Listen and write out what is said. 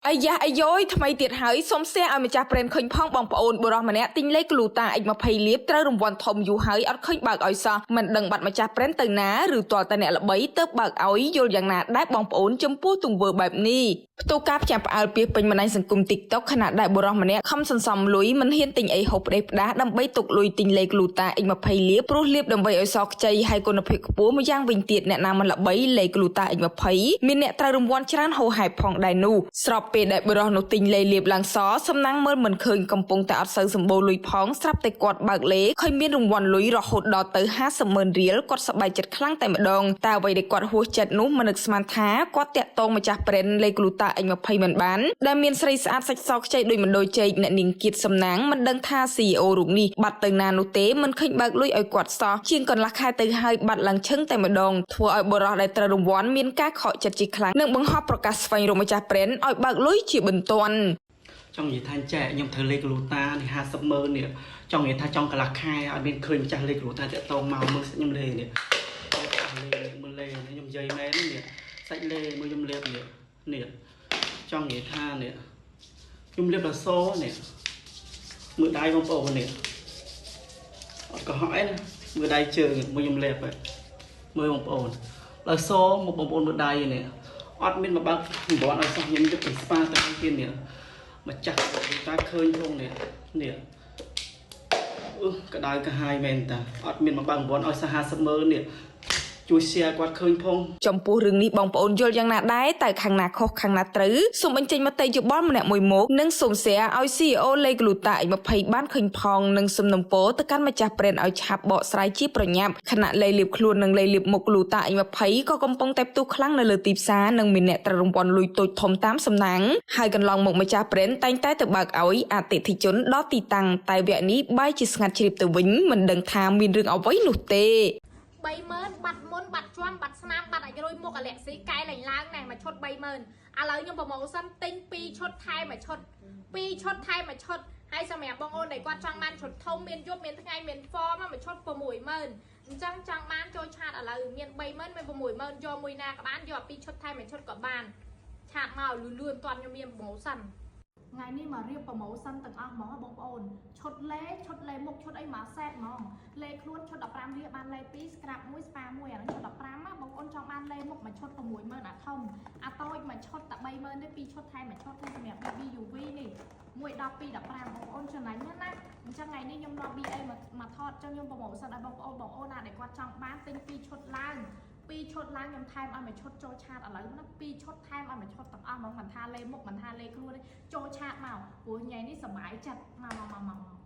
អាយ៉ាអាយយថ្មីទៀតហើយសុំ share ឲ្យម្ចាស់ brand ឃើញផងបងប្អូនបុរសម្នាក់ទិញលេខក្លូតា X20 លាបត្រូវរង្វាន់ធំយូរហើយអត់ឃើញបើកឲ្យសោះមិនដឹងបាត់ម្ចាស់ brand ទៅណាឬទាល់តែអ្នកល្បីទៅបើកឲ្យយល់យ៉ាងណាដែរបងប្អូនចំពោះទង្វើបែបនេះផ្ទុះការផ្ចាញ់ផ្អើលពីពេញបណ្ដាញសង្គម TikTok ខណៈដែលបុរសម្នាក់ខំសន្សំលុយមិនហ៊ានទិញអីហូបផ្ដេសផ្ដាសដើម្បីទុកលុយទិញលេខក្លូតា X20 លាបព្រោះលាបដើម្បីឲ្យសខ្ចីហើយគុណភាពខ្ពស់ម្យ៉ាងវិញទៀតអ្នកណាមិនល្បីលេខក្លូតា X20 មានអ្នកត្រូវរង្វាន់ច្រើនហូរហែផងដែរនោះស្របពេលដែលបុរសនោះទិញលេលាបឡើងសសំណាងមើលមិនឃើញកំពុងតែអត់សូវសម្បូរលុយផងស្រាប់តែគាត់បើកលេឃើញមានរង្វាន់លុយរហូតដល់ទៅ50ម៉ឺនរៀលគាត់សប្បាយចិត្តខ្លាំងតែម្ដងតែអ្វីដែលគាត់ហួសចិត្តនោះមិននឹកស្មានថាគាត់តាក់ទងម្ចាស់ brand លេក្លូតា X20 មិនបានដែលមានស្រីស្អាតសាច់សខ្ចីដូចមណ្ដូលជែកអ្នកនាងគៀតសំណាងមិនដឹងថា CEO រូបនេះបាត់ទៅណានោះទេមិនឃើញបើកលុយឲ្យគាត់សោះជាងកន្លះខែទៅហើយបាត់ឡើងឈឹងតែម្ដងធ្វើឲ្យបុរសដែលត្រូវរង្វាន់មានការខកចិត្តជាខ្លាំងនិងបង្ហោះប្រកាសស្វែងរកម្ចាស់ brand ឲ្យបើកលុយជាបន្ទាន់ ចង់និយាយថាចែកខ្ញុំត្រូវលេខលូតានេះ50ម៉ឺននេះចង់និយាយថាចង់កន្លះខែអត់មានឃើញម្ចាស់លេខលូតាតាក់តងមកមើលខ្ញុំលេនេះលេមើលលេខ្ញុំនិយាយមែននេះសាច់លេមើលខ្ញុំលេបនេះនេះចង់និយាយថានេះខ្ញុំលេបដល់សនេះមើលដៃបងប្អូននេះអត់កុហកអីណាមើលដៃជើងមើលខ្ញុំលេបមើលបងប្អូនដល់សមកបងប្អូនមើលដៃនេះអត់មានមកបើករង្វាន់ឲ្យសោះខ្ញុំយកទៅស្ប៉ាទៅទៀតនេះ ម្ចាស់តាឃើញផងនេះនេះអឺក្តៅកាហាយមែនតាអត់មានមកបើករង្វាន់ឲ្យស50ម៉ឺននេះជួយ share គាត់ឃើញផង ចំពោះរឿងនេះបងប្អូនយល់យ៉ាងណាដែរតើខាងណាខុសខាងណាត្រូវសូមបញ្ចេញមតិយោបល់ម្នាក់មួយមកនិងសូម share ឲ្យ CEO លេក្លូតា X20 បានឃើញផងនិងសំណូមពរទៅកាន់ម្ចាស់ brand ឲ្យឆាប់បកស្រាយជាប្រញាប់ខណៈលេលាបខ្លួននិងលេលាបមុខក្លូតា X20 ក៏កំពុងតែផ្ទុះខ្លាំងនៅលើទីផ្សារនិងមានអ្នកត្រូវរង្វាន់លុយតូចធំតាមសំណាងហើយកន្លងមកម្ចាស់ brand តែងតែទៅបើកឲ្យអតិថិជនដល់ទីតាំងតែវគ្គនេះបែរជាស្ងាត់ជ្រាបទៅវិញមិនដឹងថាមានរឿងអ្វីនោះទេ 30000បាត់មុនបាត់ជាំបាត់ស្នាមបាត់អាចរុយមុខអាឡែស៊ីកែឡើងឡើងណែមួយឈុត30000ឥឡូវខ្ញុំ promotion ទិញ2ឈុតថែមមួយឈុត2ឈុតថែមមួយឈុតហើយសម្រាប់បងអូនដែលគាត់ចង់បានឈុតធំមានយប់មានថ្ងៃមាន form មួយឈុត60000អញ្ចឹងចង់បានចូល chat ឥឡូវមាន30000មាន60000យកមួយណាក៏បានយក2ឈុតថែមមួយឈុតក៏បាន chat មកលឿនលឿនតាន់ខ្ញុំមាន promotion ថ្ងៃនេះមករៀប promotion ទាំងអស់ហ្មងបងប្អូនឈុតលេឈុតលេមុខឈុតអីមកសេតហ្មងលេខ្លួនឈុត15រៀលបានលេ2 scrub 1 spa 1អាហ្នឹងឈុត15ណាបងប្អូនចង់បានលេមុខមួយឈុត60000អាធំអាតូចមួយឈុតតែ30000ទេ2ឈុតថែមមួយឈុតនេះសម្រាប់ BB UV នេះ1 10 2 15បងប្អូនចំណេញណាស់ណាអញ្ចឹងថ្ងៃនេះខ្ញុំនាំ BA មកមកថតចឹងខ្ញុំ promotion ឲ្យបងប្អូនបងប្អូនណាដែលគាត់ចង់បានទិញ2ឈុតឡើងពីរឈុតឡើងខ្ញុំថែមឲ្យមួយឈុតចូល chat ឥឡូវណាពីរឈុតថែមឲ្យមួយឈុតទាំងអស់ហ្មងមិនថាលេមុខមិនថាលេខ្លួនទេចូល chat មកព្រោះថ្ងៃនេះសប្បាយចិត្តមកមកមកមកមក